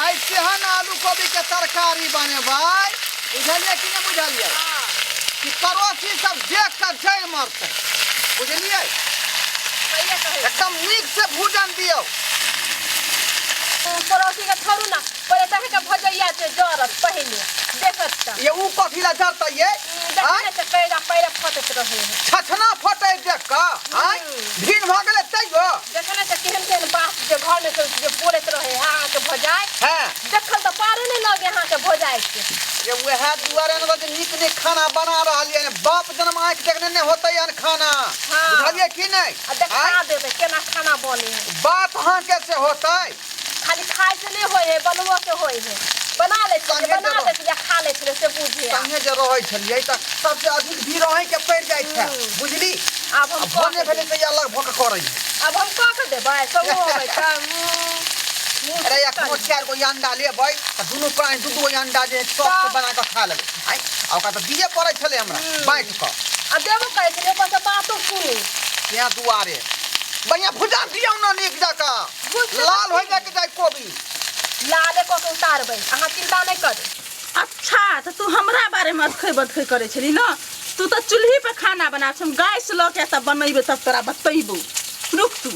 आइ तेहन आलू कोबी के तरकारी बनेबै, बुझलियै कि नहि बुझलियै, कि पड़ोसी सब देख कऽ जरि मरतै, बुझलियै? सहिए कहै। एकदम नीक से भूजन दियौ। पड़ोसी के छोड़ू ना, पहिले तहे के भजैया छै जरत पहिले देखत त। ये ऊ कथी ला जरतै ये? देखै आँय? ने छै कैरा पैरा फटैत रहै है। छछना फटै देख कऽ आँय भीड़ भऽ गेलै तैयो। देखै ने छै केहन केहन बात जे घर में से जे बोलैत रहे है अहाँके भौजाइ। हँ। देखल तऽ पारे नहि लगे अहाँके भौजाइ के। ये वएह दुआरे ने जे नीक नीक खाना बना रहलियै हन, बाप जन्म आँखि देखने नहि होतै हन खाना। हँ। बुझलियै कि नहि? आ देखा आँय? देबै केना खाना बने है। बात अहाँके से होतै। खाली खाइ से नहि होइ है, बनबो के होइ है। बना लै छलियै, संगे बना जरूर। लै छलियै, खा लै छलियै से बुझे आब। संगे जे रहै छलियै तऽ सबसे अधिक भीड़ अहींके पड़ि जाइ छै, बुझली? आब हम आ कऽ भने के भेलै देबै। तऽ अलग भऽ कऽ करै है। आब हम कऽ के देबै सब होबै तऽ मुँह अरे सुक्कल एखनो है। 4 गो अंडा लेबै तऽ दुनू प्राणी 2 2 गो अंडा जे चॉप से तऽ- बना कऽ खा लेबै। आँय, आ ओकरा तऽ दिए पड़ै छलै हमरा बाँटि कऽ। आ देबो करै छलियै, ओकर से बातो सुनू। तेँ दुआरे बढ़िआँ भुजा दियौ ने नीक जकाँ, भुजतै तऽ लाल होइ की? जाइके चाही कोबी। लाले कऽ के उतारबै, अहाँ चिंता नहि करू। अच्छा तऽ तू हमरा बारेमे अदखै बदखै करै छली ने? तू तऽ चूल्ही पर खाना बना हम गैस लऽ के तब बनेबै, तब तोरा बतेबौ। रुक तू।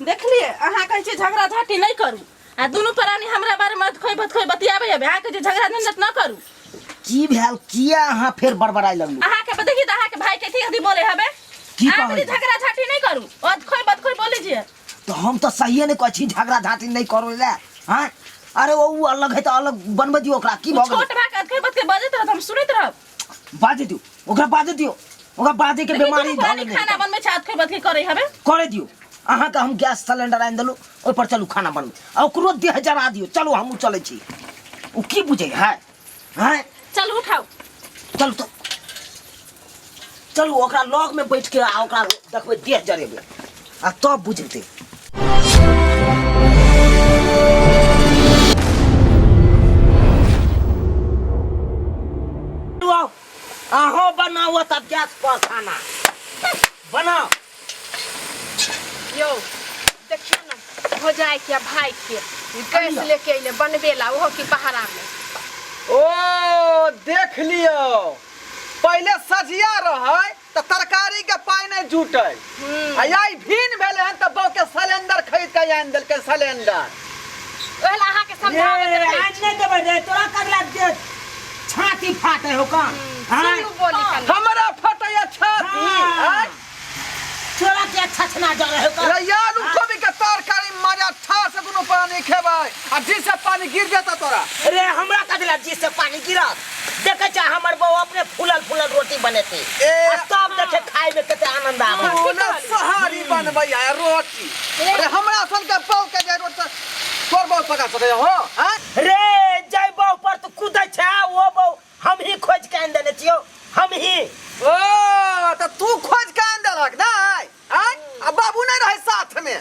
देखलिए अहाँ कहै छियै झगड़ा झाँटी नहि करू, आ दुनू प्राणी हमरा बारेमे अदखै बदखै बतियाबै हबे। अहाँ कहै छियै झगड़ा झंझट न करू। की भेल? किया अहाँ फेर बड़बड़ाय लगलू? अहाँके देखी तऽ अहाँके भाई के कथी बोले हबे। की अहाँ कहै? कहै झगड़ा झाँटी नहि करू, अदखै बदखै बोलै छियै। तऽ हम तऽ सहिए नहि कहै छी झगड़ा झाँटी नहि करू लए। हाँ, अरे ओ अलग है तऽ अलग बनबै दियौ ओकरा, की भऽ गेलै? छोट भाई के अदखै बदखै बजैत रहत, हम सुनैत रहब। बाजै दियौ ओकरा, बाजै दियौ ओकरा, बाजै के देखी, बीमारी दुनू धऽ प्राणी लेने खाना है। बनबै छै अदखै बदखै करै हबे। करे दियौ। अहाँके हम गैस सिलेंडर आनि देलहुँ, ओहिपर चलू खाना बनबै, आ ओकरो देह जरा दियौ। चलू, हमहूँ चलै छी। ओ की बुझै है? हैं? चलू उठाउ। चलू तऽ चलू, ओकरा लग में बैठ के आ ओकरा देखबै, देह जरेबै आ तब बुझेतै। आउ, अहों बनाउ तब गैस पर खाना बनाउ। यौ देखियौ ने भौजाइ के भाई के गैस लेके अइले बनबेला, ओहो की बहरा में। ओ देख लियौ, पहिले सझिया रहै तऽ तरकारी के पाइ नहि जुटै, आ आइ भिन भेलै हन तऽ बौ के सिलेंडर खरीद के आनि देलकै सिलेंडर। ओहि लए अहाँके समझाबैत ए, रहै आनि नहि देबै रे तोरा, कगला दे छाती फाटे हो कन? हाँ? सुनू बोली कनी। हमरा फटैया छाती? हाँ। आँय? तोरा के छछना जरे हो कन? रे आलू कोबी के तरकारी मारे ठार से दुनू पानी खेबै आ जी से पानी गिर जेतौ तोरा। रे हमरा कदला जी से पानी गिरत? देखे छा हमर बहू अपने फूलल फूलल रोटी बनेते ए। आ तब देखे खाय में कते आनंद आवे। तू ने सहारी बनबै है रोटी। अरे हमरा सन के बहू के जे रोटी तोर बहू पका सकै हो? हैं? रे जय बहू पर तू कूदै छा, ओ बहू हम ही खोज के आनि देने छियौ, हम ही। ओ तऽ तू खोज के आनि देलक नै? आँय? आ बाबू नहि रहै साथ में?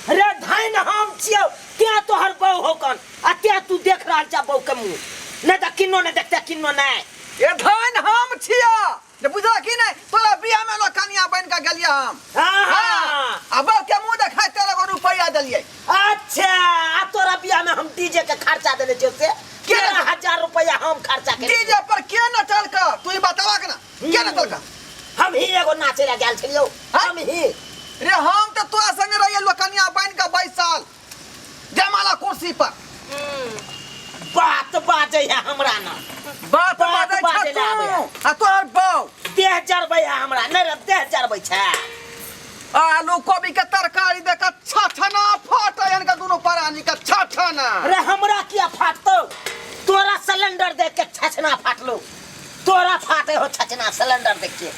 रे धैन हम छियौ तें तोहर बहू हो कन, आ तें तू देख रहल छा बहू के मुंह, नहि तऽ किन्नो नहि देखते किन्नो नहि। ए धैन हम छियौ जे, बुझल की नहि? तोरा बियाह में लोग कनिया बनि के गेलियै हम। हाँ, हाँ। आ बहू के मुंह देखाय 13 गो रुपैआ देलियै। अच्छा, आ तोरा बियाह में हम डीजे के खर्चा देने छियौ से 13,000 रुपैआ हम खर्चा केने छियौ। डीजे पर के नचलक तू ई बतावा के ना, के नचलक? हम ही एगो नाचे ला गेल छलियौ, हम ही। रे हम तऽ तोरा संगे रहियै लोकनिया बनि के बैसल जयमाला कुर्सी पर। बात बाजै है हमरा ना। बात बात बाजै बाजै छ ला आबै है। तू आ तोहर बौ। देह जरबै है हमरा नहि रे, देह जरबै छै। आलू कोबी के तरकारी देख के छछना फटै हन के दुनू प्राणी के छछना। रे हमरा किया फाटतौ? तोरा सिलेंडर देख के छछना फाटलो, तोरा फाटे हो छछना सिलेंडर देख के।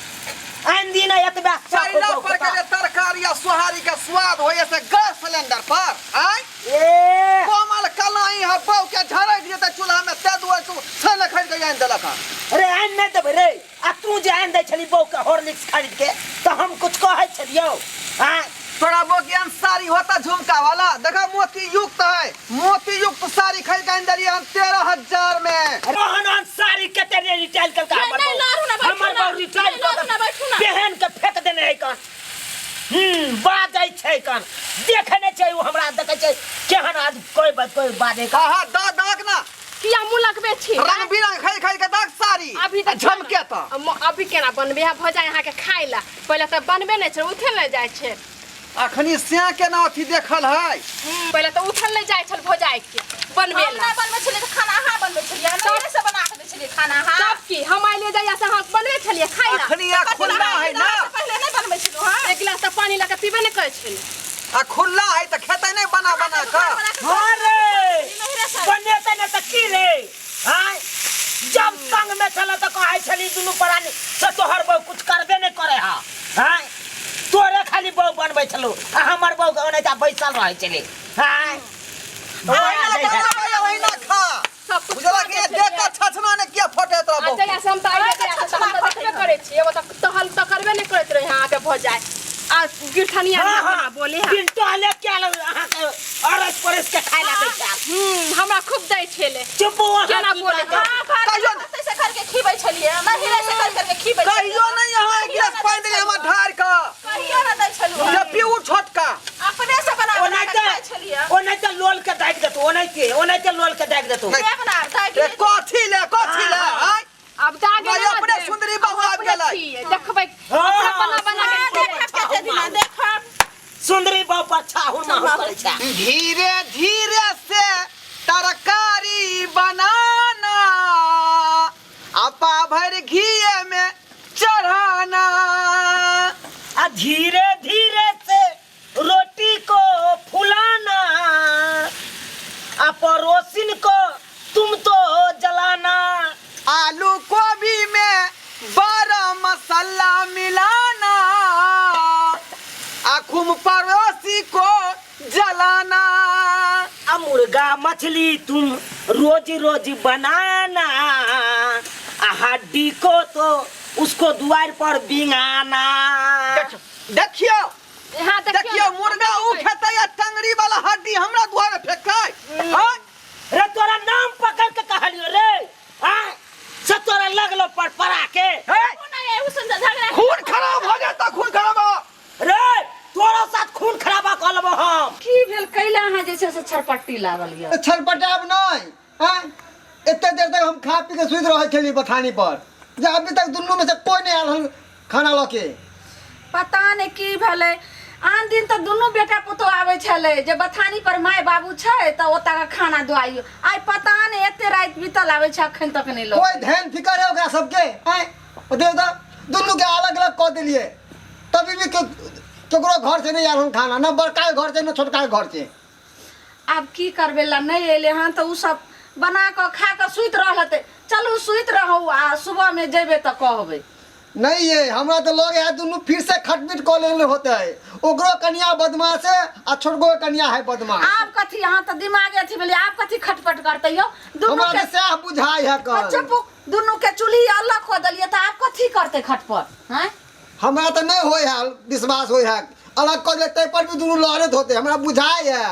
आइन दिन एतबे शौक चैला हो पर के बता। जे तरकारी आ सोहारी के स्वाद होइए से गैस सिलेंडर पर आय? ए कोमल कलाई है बौ के झरक जेतै चूल्हा में, ते दुआरे तू छेने खरीद के आनि देलक हन। रे आनि नहि देबै रे, आ तू जे आनि दै छली बौ के हॉर्लिक्स खरीद के तऽ हम कुछ कहै छलियौ? आँय? तोरा बौ के साड़ी होता झुमका वाला, देखा मोती युक्त है, मोती युक्त साड़ी खरीद के आनि देलियै हन 13,000 में। रोहन ओहन साड़ी कते रे रिटाइल कलका नहीं, हमर नहीं, बहू। लारू ना, बैठू हमर ना। बहू रिटाइल नहीं, लारू ना, बैठू ना। पहन के फेंक देने है कन। बाजै छै कन देखे नहि छै ओ हमरा देखै छै केहन आज कोई बात कोई बाजै का। हाँ दा दाग ना। किया मुँह लगबे छी? रंग बिरंग खाई खाई के दाग सारी। अभी तऽ झमके तऽ। अभी केना बनबे है भऽ जाय अहाँके खाय ला, पहिले तऽ बनबे नहि छै, उठे नहि जाइ छै। अखनी स्या केना अथी देखल है? पहिले तऽ उठल नहि जाइ छल भौजाइ के बनबे हम ला। नहि बनबै छलियै तऽ खाना अहाँ बनबै छलियै, हम नहिरे से बना के दै छलियै खाना अहाँ। तब की हम आइले जाइया से अहाँ बनबे छलियै खाय ला। अखनी आ खुल्ला है ना। पहिले नहि बनबै छलहुँ हँ। एक गिलास तऽ पानी लऽ के पीबे नहि करै छलै। आ खुल्ला है तऽ खेतै नहि बना बना कऽ। हाँ रे बनेतै नहि तऽ की रे? आँय जब संग में छल तऽ कहै छली दुनू प्राणी से तोहर बहू कुछ करबे नहि करे हा। आँय तोरे खाली बहू बनबै छलू आ हमर बहू के ओनाहिते बैसल रहै छलै। आँय ओहिना बना ओहिना खा। सब कुछ बुझला कि देख के छछना ने किया फटे तोरा आ बहू। जहिया से हम तऽ आइले जाइया से हम तऽ देखबे करै छी, एगो तऽ टहल तऽ करबे नहि करैत रहै अहाँके भौजाइ। आ गिरथनिया हाँ, नहि हाँ। बना बोले है। बिन टहले के आयल अहाँके अरस परस के खाय ला दै छै। हमरा खूब दै छलै। चुप अहाँ केना की बोले? बाजब? हाँ, घर कहियो के से करके खिबै छलियै, नहिरे से कर करके खिबै छलियै। कहियो नहीं यहाँ एक गिलास पानी देले हमरा ढार के। कहियो ना दै छलहुँ। जे पीऊ छोटका। अपने से बना बना के ओनाहिते खाइ छलियै। ओनाहिते लोल के दागि देतौ, ओनाहिते ओनाहिते लोल के दागि देतौ। नहीं। देब ना, दागि ए, कथी ले कथी ले? आँय? आब दागे नहीं, नहि अपने देब। सुंदरी बहू आबि अपने गेलै। छियै, देखबै। हाँ। अपना बना बना के हाँ, खेबै। देखब कते दिना देखब। सुंदरी बहू पर छाहुर माहुर करै छै। धीरे धीरे से तरकारी बनाना, आपा भर घी में चढ़ाना। आ धीरे धीरे से रोटी को फुलाना, आ पड़ोसिन को तुम तो जलाना। आलू गोभी में बड़ा मसाला मिलाना, आखुम पड़ोसी को जलाना। आ मुर्गा मछली तुम रोज रोज बनाना, आ हड्डी को तो उसको द्वार पर बिंगाना। देखियो यहाँ देखियो देखियो मुर्गा ऊ खेतै आ टंगरी वाला हड्डी हमरा दुआरे फेंकतै। हाँ? रे तोरा नाम पकड़ के कहलियो रे, आँय? से तोरा लगलो पर परा के। हे? खून खून खराब हो जाता, खून खराब। रे तोरा साथ खून खराबा कऽ लेबो हम। की भेल कैला अहाँ जे छै से छरपट्टी लागल यऽ? छरपटायब नहि। आँय? एते देर तक हम खा पी के सुति रहल छलियै बथानी पर, जे अभी तक दुनू में से कोई नहीं आयल हन खाना लऽ के। पता नहि की भेलै, आन दिन तऽ दुनू बेटा पुतोह आबै छलै जे बथानी पर माय बाबू छै तऽ ओतऽ के खाना दुआइयो, आइ पता नहि एते राति बीतल आबै छै अखन तक नहि लऽ। कोई ध्यान फिकर है ओकरा सबके? आँय? ओ देवता दुनू के अलग अलग कऽ देलियै तभी भी केकरो घर से नहीं आयल हन खाना, न बड़का के घर से न छोटका के घर से। आब की करबै ला नहि एलै हन तऽ ओ सब बना कऽ खा कऽ सुति रहल हेतै। चलू सुति रहू आ सुबह में जेबै तऽ कहबै। नहीं ये हमरा तो लगे है दुनू फिर से खटमिट कऽ लेने होते, ओकरो कनिया बदमाश है आ छोटको के कनिया है बदमाश। आब कथी अहाँ तऽ दिमागे अथी भेलै, आब कथी खटपट करतै यौ? दुनू हमरा के तऽ सएह बुझाइ है कल। चुप, दुनू के चूल्ही अलग कऽ देलियै तऽ आब कथी करतै खटपट? आँय? हमरा तऽ नहीं होय है विश्वास होय है, अलग कऽ देलियै ताहि पर भी दुनू लड़ैत होते, हमरा बुझाइ है।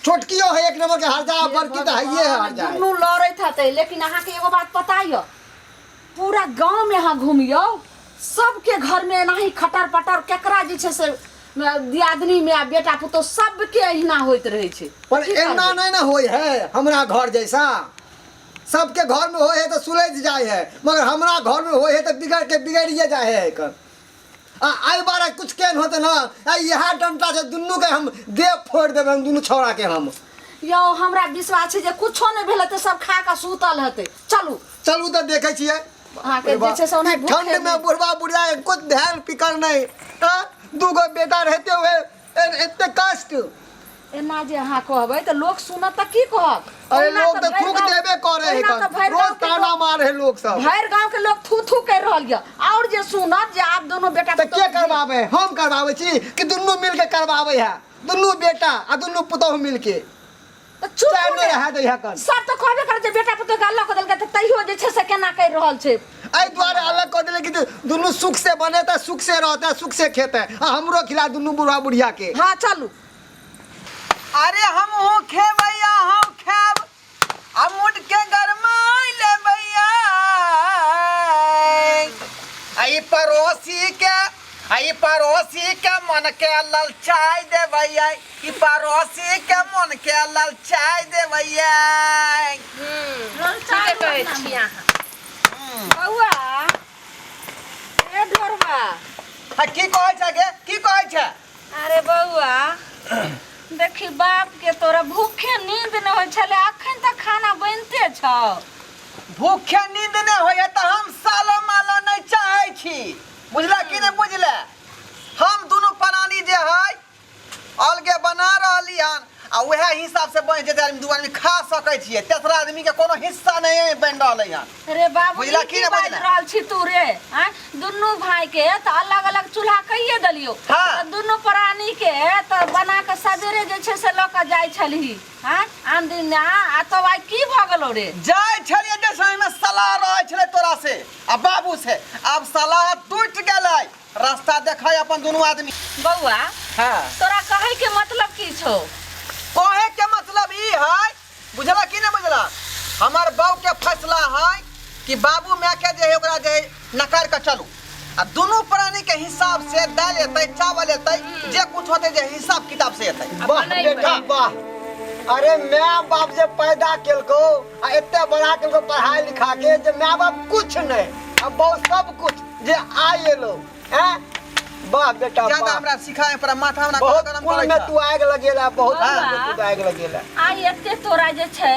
छोटकियो है एक नंबर के हरजा, बड़की तऽ हइये है हरजा। दुनू लड़ैत हेतै, लेकिन अहाँके एगो बात पता यऽ, पूरा गाँव में अहाँ घुमियौ सबके घर में एनाही खटर पटर केकरा जे छै से दियादनी में आ बेटा पुतोह सबके एहिना होइत रहै छै। पर की एना करबै? नहीं ना होय है हमरा घर जैसा, सबके घर में होय है तो सुलझ जाय है, मगर हमरा घर में होय है तो बिगड़ के बिगड़िए जाय है एकर। आ आई बार कुछ केहन होते ना, आ इएह डंटा से दुनू के हम देह फोड़ देबै, हम दुनू छौड़ा के हम। यौ हमरा विश्वास छै जे कुछो नहि भेल हेतै, सब खा कऽ सुतल हेतै। चलू चलू तऽ देखै छियै। अहाँके जे छै से ओनाही भूख ठंड में बुढ़वा बुढ़िया के कुछ ध्यान फिकर नहीं, हाँ? दूगो बेटा रहते हुए एते कष्ट। एना जे अहाँ कहबै तऽ लोक सुनत तऽ की कहत? अरे ओहिना लोग तऽ तऽ भरि थूक गाँव- देबे करे है ओहिना कन। तऽ भरि रोज गाँव के ताना लोक- मारे है लोग सब। भरि गाँव के लोग थू थू करि रहल यऽ, और जे सुनत जे आब दुनू बेटा तऽ पुतोह के करवावे? हम करवावे छी कि दुनू मिल के करवावे है? दुनू बेटा आ दुनू पुतोह मिल के। तऽ चुप चैन ने। रहा दै है कन। सब तऽ कहबे करै छै बेटा पुतोह के अलग कऽ देलकै तऽ तैयो जे छै से केना करि रहल छै। एहि दुआरे अलग कऽ देले कि दुनू सुख से बनेतै, सुख से रहतै, सुख से खेतै, आ हमरो खिला दुनू बुढ़ा बुढ़िया के। हाँ चलू। अरे हमहूँ खेबै, हम खायब आ मुड के गरमाइ लेबै। आई पड़ोसी के, आई पड़ोसी पड़ोसी के मन के ललचाई देबै, ई पड़ोसी के मन के ललचाई देबै। ठीके कहै छी अहाँ। बौआ ए ढोरबा। आ की कहै छै गे, की कहै छै? अरे बौआ देखी बाप के तोरा भूखे नींद नहि होइ छलै, अखन तक खाना बनिते छौ। भूखे नींद नहि होइए तऽ हम सालो मालो नहि चाहै छी, बुझला कि नहि बुझले? हम दुनू प्राणी जे है अलगे बना रहली हन आ वएह हिसाब से बनि जेतै, आदमी दू आदमी खा सकै छियै, तेसरा आदमी के कोनो हिस्सा नहि बनि रहलै हन। अरे बाबू बुझला ई की की ने बाजि बुझला? रहल छी तू रे? आँय दुनू भाई के तऽ अलग अलग चूल्हा कहिए देलियौ। हाँ। तऽ दुनू प्राणी के तऽ बना कऽ सवेरे जे छै से लऽ कऽ जाइ छलही। हाँ आन दिन आ तब आइ की भऽ गेलौ रे? जाइ छलियै जे समय में सलाह रहै छलै तोरा से आ बाबू से, आब सलाह टूटि गेलै, रास्ता देखै अपन दुनू आदमी। बौआ हाँ। तोरा कहै के मतलब की छौ? कहे के मतलब ई है, बुझला कि नहीं बुझला, हमार बाबू के फैसला है कि बाबू माय के जे है ओकरा जे है नकार के चलू आ दुनू प्राणी के हिसाब से दाल एतै चावल एतै जे कुछ होतै जे हिसाब किताब से एतै। वाह बेटा वाह। अरे my बाप जे पैदा केलको आ एते बड़ा केलको पढ़ाई लिखा के, जे my बाप कुछ नहीं आ बहुत सब कुछ जे आइ एलो हैं। वाह बेटा ज्यादा वाह। हमरा सिखाए पर माथा हमरा बहुत गरम कुल करै में छै। तू आग लगेला, बहुत हाँ। कुल में तू आग लगेला। आइ एते तोरा जे छै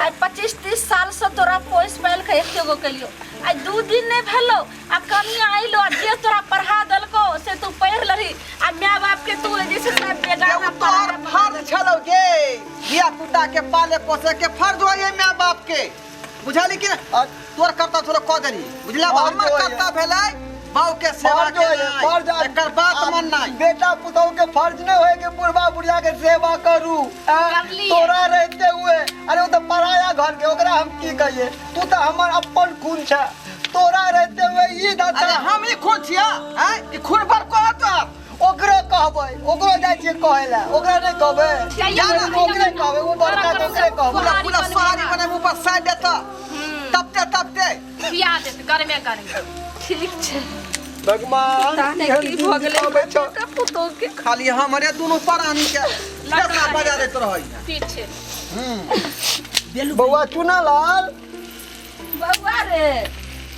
आइ 25-30 साल से तोरा पोस पालि के एते गो केलियो, आइ 2 दिन नहीं भेलो आ कनिया अइलो आ जे तोरा पढ़ा देलको से तू पढ़ि लही आ my बाप के तू जे छै से बेगाना एगो तोहर फर्ज छलौ गे, धिया पुता के पाले पोसे के फर्ज होइए my बाप के, बुझली कि ना? तोर कर्तव्य थोड़ा कऽ देली, बुझला? फर्ज हमर होइए। कर्तव्य भेलै बाऊ के सेवा फर्ज होइए, केनाइ, फर्ज आ- एकर बात आ माननाइ। बेटा पुतहु के फर्ज नहीं होए कि बुढ़वा बुढ़िया के सेवा करू, आ? करलियै। तोरा रहते हुए अरे वो तो पराया घर के, ओकरा हम की कहिए, तू तो हमर अपन खून छे, तोरा रहते हुए ई दशा। अरे हम ई खून छिया, हैं? ई खून पर कहत ओकरो कहबै, ओकरो जाइ छियै कहै लए, ओकरा नहि कहबै, जाइए ना, ओकरे कहबै, ओ बड़का तऽ ओकरे कहबै। पूरा पूरा सोहारी बने मुँह पर साइड देता, तपते तपते खिया देत गरमे गरमे। ठीक छै भगवान पता नहि केहन की दिन भऽ गेलै बिताबै छौ। बेटा पुतोह के। खाली हमरे दुनू प्राणी के केतना बजा दैत रहै। ठीक छै। बौआ चुनालाल। बौआ रे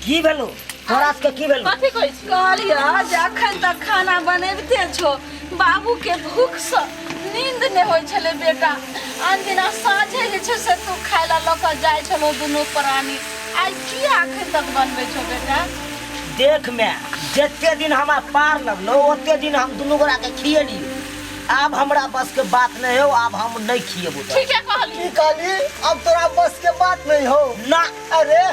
की भेलो तोरा सबके, की भेलो? कथी कहै छी? कहलियै जे अखन तक खाना बनेबिते छौ, बाबू के भूख से नींद नहि होइ छलै बेटा। आन दिना साँझे जे छै से तू खाय लए लऽ कऽ जाइ छलौ दुनू प्राणी, आइ किया अखन तक बनबै छौ बेटा? देख मैं जते दिन हमरा पार लगलो ओते दिन हम दुनू गोरा के खिएलियो, आब हमरा बस के बात नहीं हो, आब हम नहीं खिएबो तोरा। ठीके कहली। की कहली? अब तोरा बस के बात नहीं हो ना। अरे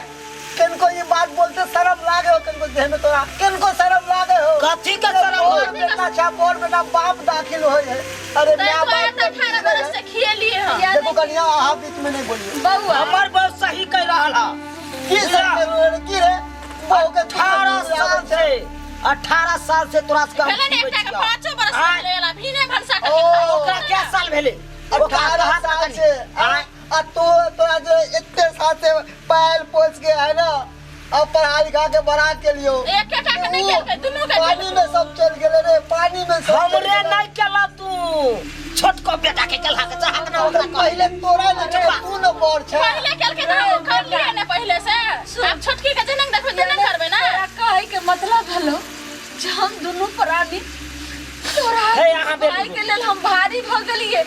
किनको ये बात बोलते शर्म लागे हो, किनको देह में तोरा किनको शर्म लागे हो? कथी के शर्म हो? बोर बेटा छा, बोर बेटा बाप दाखिल होय है। अरे तै my तो बाप आइ के 18 बरस से खिएलिए हन। देखो कनिया अहाँ बीच में नहीं बोलिए। बौआ हमर बहुत सही कह रहल है। की सही कह रहल है? की रे बहू के 18 साल से, 18 साल से तोरा से हम भेलै ने खिबै एकटा के छियौ। 5 बरस आँय। भेलै एला भीने भनसा ओ, के। ओकरा क्या साल भेलै? ओकरा 18 कहाँ साल तक से आँय। आ तू तोरा जे एते साल से पायल पोस के है ना, अब पढ़ा लिखा के बड़ा के लियो, एकेटा के नहि केलकै, दुनू के पानी में सब चल गेले रे, पानी में सब चल हमरे गेलै। नहीं केला तू, छोटको बेटा के केला के चाहत ना ओकरा कह। पहिले तोरा ने छै, तू न बड़ छै। पहिले केलकै तऽ हम कर लिए ने पहिले से, आब छोटकी के जेना देखबै तेना करबै ना। तोरा कहै के मतलब भेलो जे हम दुनू प्राणी तोरा हे, अहाँ बेटी भाई के लेल हम भारी भऽ गेलियै।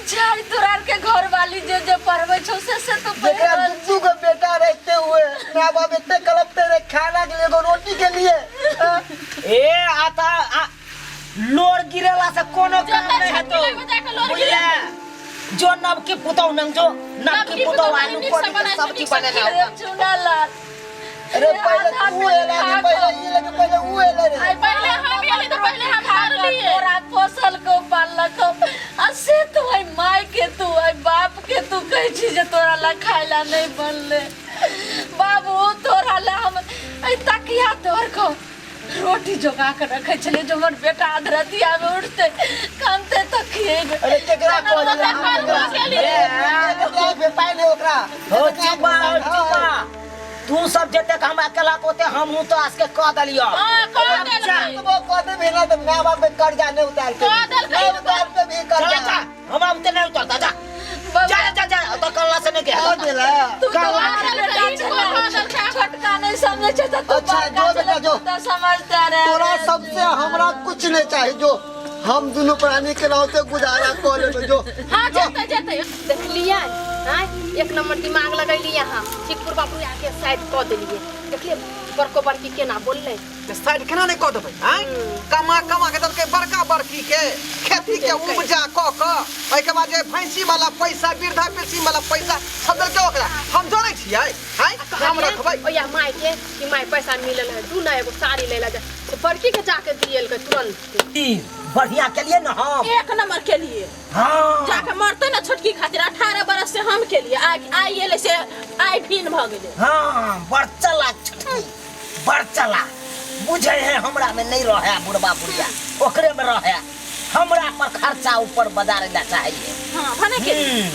जाय तोरा आर के घर वाली जे जे पढ़बै छौ से से तो पढ़ि जेकरा रहल दू गो बेटा रहते हुए माँ बाप इतने कलपते रहे खाना के लिए, एगो रोटी के लिए। हाँ? ए आता लोर गिरेला से कोनो काम जतऽ नहीं हेतौ, छठी लग जाके लोर बुझले? जो नवकी पुतौ नंग जो नवकी नवकी पुतौ पुतौ आलू नीक से कोबी के बनाइ छै, सब्जी नीक से बनेने खिएबै। होतौ। चुनालाल अरे पहिले तू एला कि पहिले ई एला कि पहिले ऊ एला रे? आइ पहिले हम एली तऽ पहिले हम हारलियै। तोरा पोसल को पालक आ से तू आई माय के तू आई बाप के तू कहै छी जे तोरा ला खाय ला नहीं बनले। बाबू तोरा ला हम एहि तकिया तोड़ को रोटी जोगा के रखै छलियै जे हमर बेटा अधरतिया में उठते कानते तऽ खिएबै। अरे केकरा कहलियै? केकरा अहाँ केकरा? कहलियै? अरे, केकरा भेटाइ नहि ओकरा। हो चुपा, हो चुपा। तू सब जतेक हमरा केलक ओते हमहूँ तो आज के कह देलियो। हाँ, कह देलकै। वो कह देबही ना तऽ माय बाप के कर्जा नहि उतारते। कह देलकै। नहि उतारते भी चल कर्जा। जा, हमरा उते नहीं उतरता, जा जा जा जा, तो कल्ला से नहीं कह गया। देला। तू तो कल्ला बड़का बेटा छला, छोटका नहीं समझे छे तो तू अच्छा, बड़का जो बेटा, छला, जो। तू तो समझता रे। तोरा सबसे हमरा कुछ नहीं चाहिए, जो हम दोनों प्राणी के नाते गुजारा कर लेबे, जो। हाँ, जेतै जेतै। देखलियै आँय, एक नंबर दिमाग लगैलियै अहाँ, ठीक पूर्वा बुढ़िया के साइड कऽ देलियै। देखलियै बड़को बड़की केना बोललै? तऽ साइड केना नहि कऽ देबै आँय? कमा कमा के देलकै बड़का बड़की के, खेती के उपजा कऽ कऽ ओहिके बाद जे भैंसी वाला पैसा, वृद्धा पेंशन वाला पैसा सब देलकै ओकरा। हम जनै छियै आँय, हम रखबै। ओया माय के कि माय पैसा मिलल है, दू ना एगो साड़ी लै ला जा, से बड़की के जाके दिएलकै तुरंत। ई बढ़िया के लिए ना हम। एक नंबर के लिए। हाँ। जाके मरते ना छोटकी खातिर, 18 बरस से हम के लिए आइ आइ एलै से आइ फिन भऽ गेलै। हाँ, बड़ चला छोटकी, बड़ चला। बुझे है हमरा में नहीं रहे बुढ़बा बुढ़िया, ओकरे में रहे। हमरा पर खर्चा ऊपर बाजार ला चाहिए। हाँ, भने के लिए।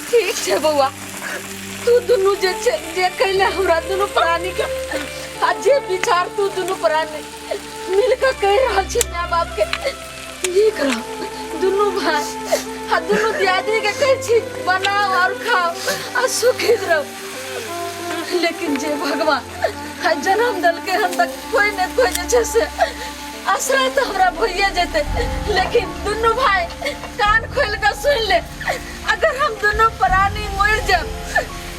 ठीक छै बौआ, तू दुनू जे छै जे कैले हमरा दुनू प्राणी के, आ जे विचार तू दुनू प्राणी मिल कऽ कहि रहल छी माय बाप के, नीक रह दुनू भाई आ दुनू दियादनी के कहै छी बनाओ और खाओ आ सुखी रहो। लेकिन जे भगवान आ जन्म देलकै हन तऽ कोई ने कोई जे छै से आश्रय तऽ हमरा भइए जेतै। लेकिन दुनू भाई कान खोलि कऽ सुनि ले, अगर हम दुनू प्राणी मरि जायब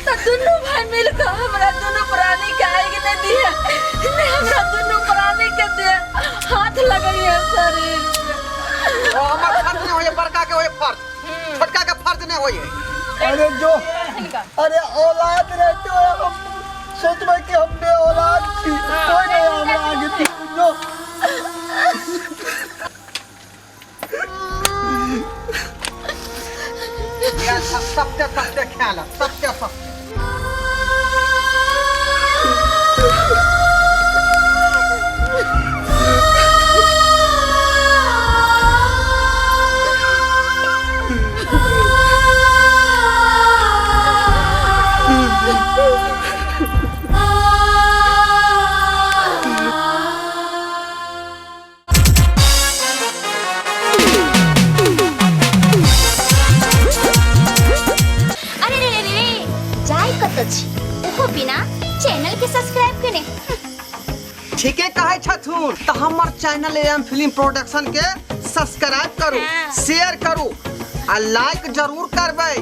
तऽ दुनू भाई मिल कऽ हमरा दुनू प्राणी के आगि नहि दिहे, नहि हमरा दुनू प्राणी के दे हाथ लगैये शरीर में। ओ हमर फर्ज नहि होइए, बड़का के होइए फर्ज, छोटका के फर्ज नहि होइए। अरे जो, अरे औलाद रहते हुए हम सोचबै कि हम बे औलाद छी, कोई नहीं हमरा आगे पीछे, जो। यार सब सस्ते सस्ते ख्याल है, सस्ते सस्ते। अरे रे रे रे, जाय कत छी ओहो बिना चैनल के सब्सक्राइब केने। ठीके कहै छथुन, तऽ हमर चैनल एम फिल्म प्रोडक्शन के सब्सक्राइब करू, हाँ। शेयर करू आ लाइक जरूर करबै।